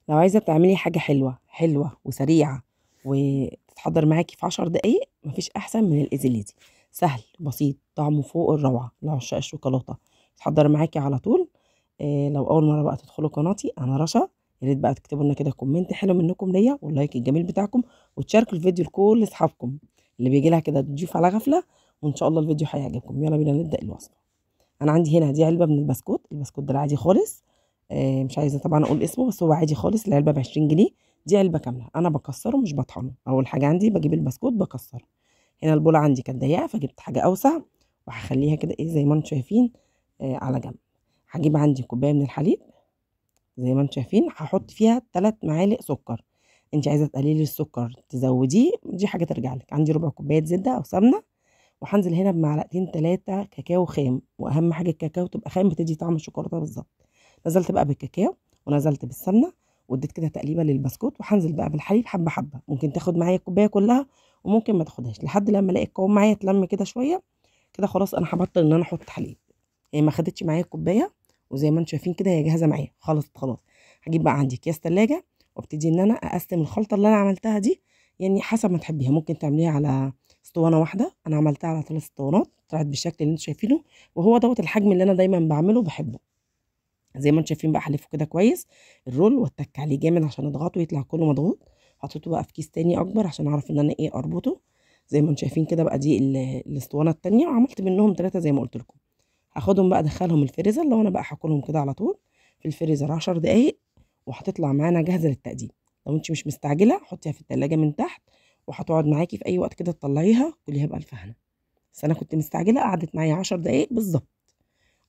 لو عايزه تعملي حاجة حلوة حلوة وسريعة وتتحضر معاكي في 10 دقايق، مفيش احسن من ال Easy Lazy. سهل بسيط، طعمه فوق الروعة لعشاق الشوكولاتة، تتحضر معاكي على طول. لو اول مرة بقى تدخلوا قناتي، انا رشا، يا ريت بقى تكتبوا لنا كده comment حلو منكم ليا، وال like الجميل بتاعكم، وتشاركوا الفيديو لكل اصحابكم اللي بيجي لها كده ضيوف على غفلة، وان شاء الله الفيديو هيعجبكم. يلا بينا نبدا الوصفة. انا عندي هنا دي علبة من البسكوت، البسكوت ده العادي خالص، مش عايزه طبعا اقول اسمه، بس هو عادي خالص. العلبة ب 20 جنيه، دي علبة كاملة. انا بكسره مش بطحنه. اول حاجة عندي بجيب البسكوت بكسره. هنا البوله عندي كانت ضيقه، فجبت حاجة اوسع وهخليها كده ايه زي ما انتم شايفين على جنب. هجيب عندي كوباية من الحليب زي ما انتم شايفين، هحط فيها 3 معالق سكر. انت عايزه تقللي السكر تزوديه، دي حاجة ترجع لك. عندي ربع كوباية زبدة او سمنه، وهنزل هنا بمعلقتين 3 كاكاو خام، واهم حاجة الكاكاو تبقى خام، بتدي طعم الشوكولاتة بالظبط. نزلت بقى بالكاكاو ونزلت بالسمنه، واديت كده تقليبه للبسكوت، وهنزل بقى بالحليب حبه حبه. ممكن تاخد معايا الكوباية كلها وممكن ما تاخدهاش، لحد لما الاقي القوام معايا اتلم كده شوية كده، خلاص انا هبطل ان انا احط حليب. يعني ما خدتش معايا الكوباية، وزي ما انتم شايفين كده هي جاهزة معايا خلاص. خلاص هجيب بقى عندي اكياس تلاجة، وابتدي ان انا اقسم الخلطة اللي انا عملتها دي، يعني حسب ما تحبيها. ممكن تعمليها على اسطوانة واحدة، انا عملتها على 3 اسطوانات، طلعت بالشكل اللي انتم شايفينه، وهو دوت الحجم اللي انا دايما بعمله بحبه. زي ما انتم شايفين بقى هلفه كده كويس ال roll، واتك عليه جامد عشان اضغطه يطلع كله مضغوط. حطيته بقى في كيس تاني اكبر عشان اعرف ان انا ايه اربطه. زي ما انتم شايفين كده بقى دي الاسطوانة التانية، وعملت منهم 3 زي ما قلت لكم. هاخدهم بقى ادخلهم الفريزر، لو انا بقى هاكلهم كده على طول في الفريزر 10 دقايق، وهتطلع معانا جاهزة للتقديم. لو انت مش مستعجلة حطيها في التلاجة من تحت، وهتقعد معاكي في اي وقت كده تطلعيها كليها بألف هنا. بس انا كنت مستعجلة، قعدت معايا 10 دقايق بالظبط،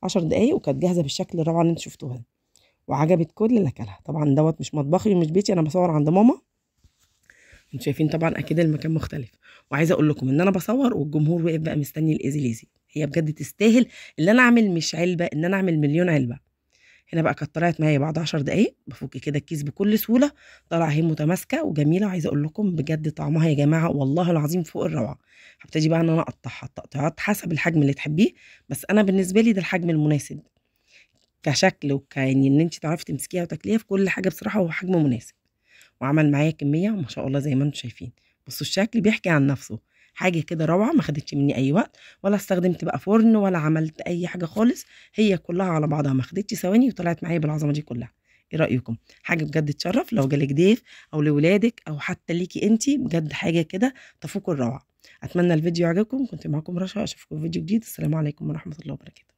10 دقايق، وكانت جاهزة بالشكل الروعة اللي انتوا شفتوها، وعجبت كل اللي اكلها. طبعا دوت مش مطبخي ومش بيتي، انا بصور عند ماما. انتوا شايفين طبعا اكيد المكان مختلف. وعايزه اقول لكم ان انا بصور والجمهور واقف بقى مستني ال Easy Lazy. هي بجد تستاهل اللي انا اعمل مش علبة، ان انا اعمل مليون علبة. هنا بقى كانت طلعت معايا بعد 10 دقايق، بفك كده الكيس بكل سهولة، طالعه اهي متماسكة وجميلة. وعايزه اقول لكم بجد طعمها يا جماعة والله العظيم فوق الروعة. هبتدي بقى ان انا اقطعها التقطيعات حسب الحجم اللي تحبيه، بس انا بالنسبة لي ده الحجم المناسب كشكل وكان ان انت تعرفي تمسكيها وتاكليها في كل حاجة. بصراحة هو حجم مناسب، وعمل معايا كمية ما شاء الله زي ما انتم شايفين. بصوا الشكل بيحكي عن نفسه، حاجة كده روعه، ما خدتش مني اي وقت، ولا استخدمت بقى فرن ولا عملت اي حاجة خالص، هي كلها على بعضها ما خدتش ثواني، وطلعت معايا بالعظمة دي كلها. ايه رايكم؟ حاجة بجد تشرف لو جالك ضيف او لولادك او حتى ليكي انتي، بجد حاجة كده تفوق الروعة. اتمنى الفيديو يعجبكم. كنت معاكم رشا، اشوفكم في فيديو جديد. السلام عليكم ورحمة الله وبركاته.